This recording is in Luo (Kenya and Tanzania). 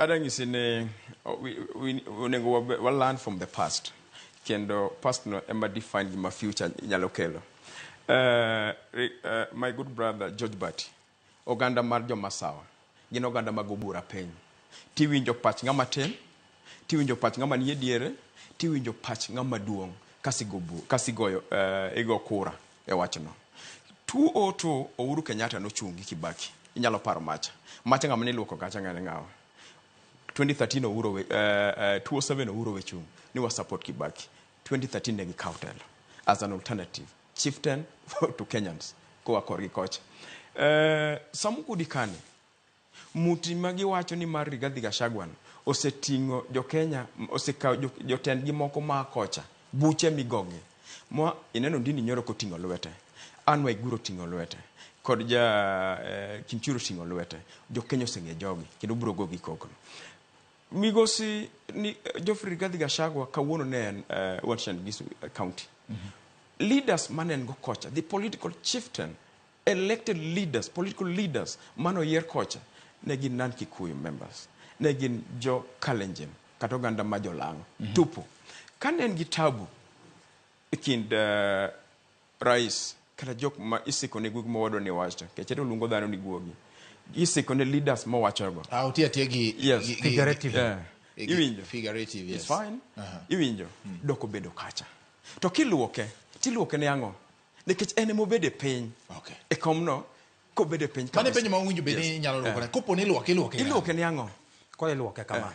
Adwa nyisi ni onego wa learn from the past, kendo past no ema define gima future nyalo kelo. My good brother George Bati, oganda mar Jomasawa gin oganda mag obura piny. Tiwinjo pach ng'ama tin, tiwinjo pach ng'ama nie diere, tiwinjo pach ng'ama duong' kasigoyo igo kura e wachno. 202 Uhuru Kenyatta nochung' gi Kibaki. Inyalo paro macha. Macha ng'ama niluoko kacha ng'ane ng'awa? 2013 Uhuru 2007 Uhuru we chung' ni wa support Kibaki. 2013 ne gikawo telo as an alternative chieftain to Kenyans koa korgi kocha. Samukudi kani muti ma giwacho ni mar Rigathi Gachagua no oseting'o jo-Kenya, osekawo jotendgi moko maa kocha buche migogi ma ineno Ndindi Nyoro koting'o lwete, Anne Waiguru oting'o lwete kod ja Kipchirchir oting'o lwete. Jo-Kenya oseng'e jogi kendo biro gogi koko. Migosi ni Geoffrey Rigathi Gachagua kawuono ne en Uasin Gisu County. Leaders mane en go kocha, the political chieftain, elected leaders, political leaders mane oyier kocha ne gin non Kikuyu members, ne gin jo Kalenjin kata oganda ma jolang'o tupu. Kane en gi tabu e kind rais kata jok ma isiko ne guogi mowadwa ni wacho, nikech ero luongo dhano ni guogi, isiko ne leaders mowachogo. Ah, otiyo atiya gi Yes. Figurative. Iwinjo? Figurative, yes. It's fine. Iwinjo? Dok obedo kacha. To kiluoke, tiluoke ne ang'o? Nikech en emobedo e piny. E komno, kobedo e piny Mano e kabisa. penjo ma owinjo bed ni inyalo luokone. Kopo ni iluoke, iluoke. Iluoke ne ang'o? Koro iluoke kama.